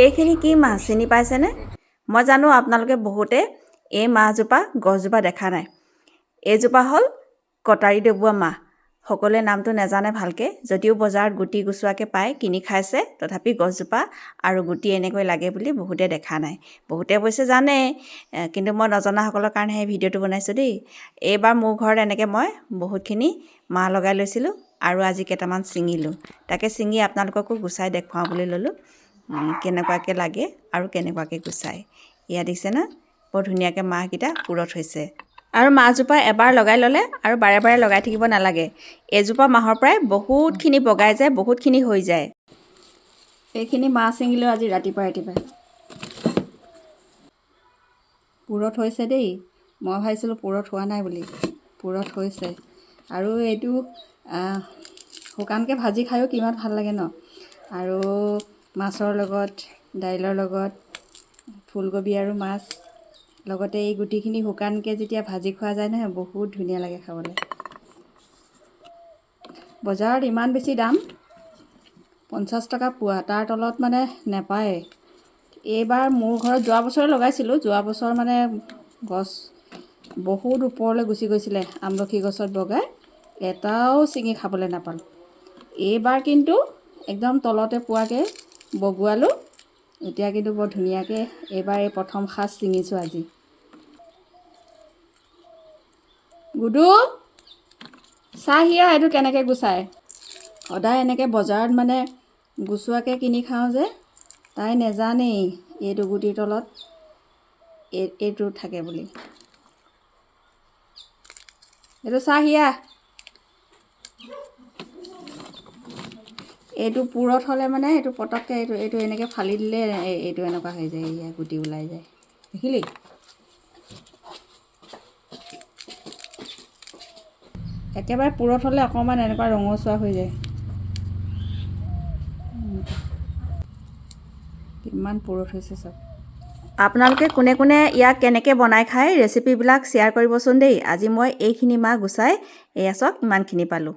এইখিনি কি মাহ চিনি পাইছেনে? মই জানো আপোনালোকে বহুতে এই মাহজোপা গছজোপা দেখা নাই। এইজোপা হ'ল কটাৰী ডবুৱা মাহ। সকলোৱে নামটো নাজানে ভালকৈ, যদিও বজাৰত গুটি গুচোৱাকৈ পায়, কিনি খাইছে, তথাপি গছজোপা আৰু গুটি এনেকৈ লাগে বুলি বহুতে দেখা নাই। বহুতে অৱশ্যে জানে, কিন্তু মই নজনাসকলৰ কাৰণেহে ভিডিঅ'টো বনাইছোঁ দেই। এইবাৰ মোৰ ঘৰত এনেকৈ মই বহুতখিনি মাহ লগাই লৈছিলোঁ আৰু আজি কেইটামান ছিঙিলোঁ। তাকে ছিঙি আপোনালোককো গুচাই দেখুৱাওঁ বুলি ল'লোঁ, কেনেকুৱাকৈ লাগে আৰু কেনেকুৱাকৈ গুচায়। এয়া দেখিছে না, বৰ ধুনীয়াকৈ মাহকেইটা পুৰঠ হৈছে। আৰু মাহজোপা এবাৰ লগাই ল'লে আৰু বাৰে বাৰে লগাই থাকিব নালাগে। এজোপা মাহৰ পৰাই বহুতখিনি বগাই যায়, বহুতখিনি হৈ যায়। এইখিনি মাহ ছিঙিলোঁ আজি ৰাতিপুৱা ৰাতিপুৱাই। পুৰঠ হৈছে দেই, মই ভাবিছিলোঁ পুৰঠ হোৱা নাই বুলি, পুৰঠ হৈছে। আৰু এইটো শুকানকৈ ভাজি খায়ো কিমান ভাল লাগে ন। আৰু মাছৰ লগত, দাইলৰ লগত, ফুলকবি আৰু মাছ লগতে এই গুটিখিনি শুকানকৈ যেতিয়া ভাজি খোৱা যায় নহয়, বহুত ধুনীয়া লাগে খাবলৈ। বজাৰত ইমান বেছি দাম, 50 টকা পোৱা, তাৰ তলত মানে নাপায়। এইবাৰ মোৰ ঘৰত যোৱা বছৰ লগাইছিলোঁ, যোৱা বছৰ মানে গছ বহুত ওপৰলৈ গুচি গৈছিলে আমলখি গছত বগাই, এটাও ছিঙি খাবলৈ নাপালোঁ। এইবাৰ কিন্তু একদম তলতে পোৱাকৈ বগোৱালোঁ, এতিয়া কিন্তু বৰ ধুনীয়াকৈ এইবাৰ এই প্ৰথম সাজ ছিঙিছোঁ আজি। গুডু চাহ হিয়া, এইটো কেনেকৈ গুচায়। সদায় এনেকৈ বজাৰত মানে গুচোৱাকৈ কিনি খাওঁ যে, তাই নেজানেই এইটো গুটিৰ তলত এইটো থাকে বুলি। এইটো চাহ হিয়া, এইটো পুৰঠ হ'লে মানে এইটো পটককৈ এইটো এইটো এনেকৈ ফালি দিলে এইটো এনেকুৱা হৈ যায়, এয়া গুটি ওলাই যায়। দেখিলি? একেবাৰে পুৰঠ হ'লে অকণমান এনেকুৱা ৰঙচুৱা হৈ যায়। কিমান পুৰঠ হৈছে চব। আপোনালোকে কোনে কোনে ইয়াক কেনেকৈ বনাই খায় ৰেচিপিবিলাক শ্বেয়াৰ কৰিবচোন দেই। আজি মই এইখিনি মাহ গুচাই এয়া চাওক ইমানখিনি পালোঁ।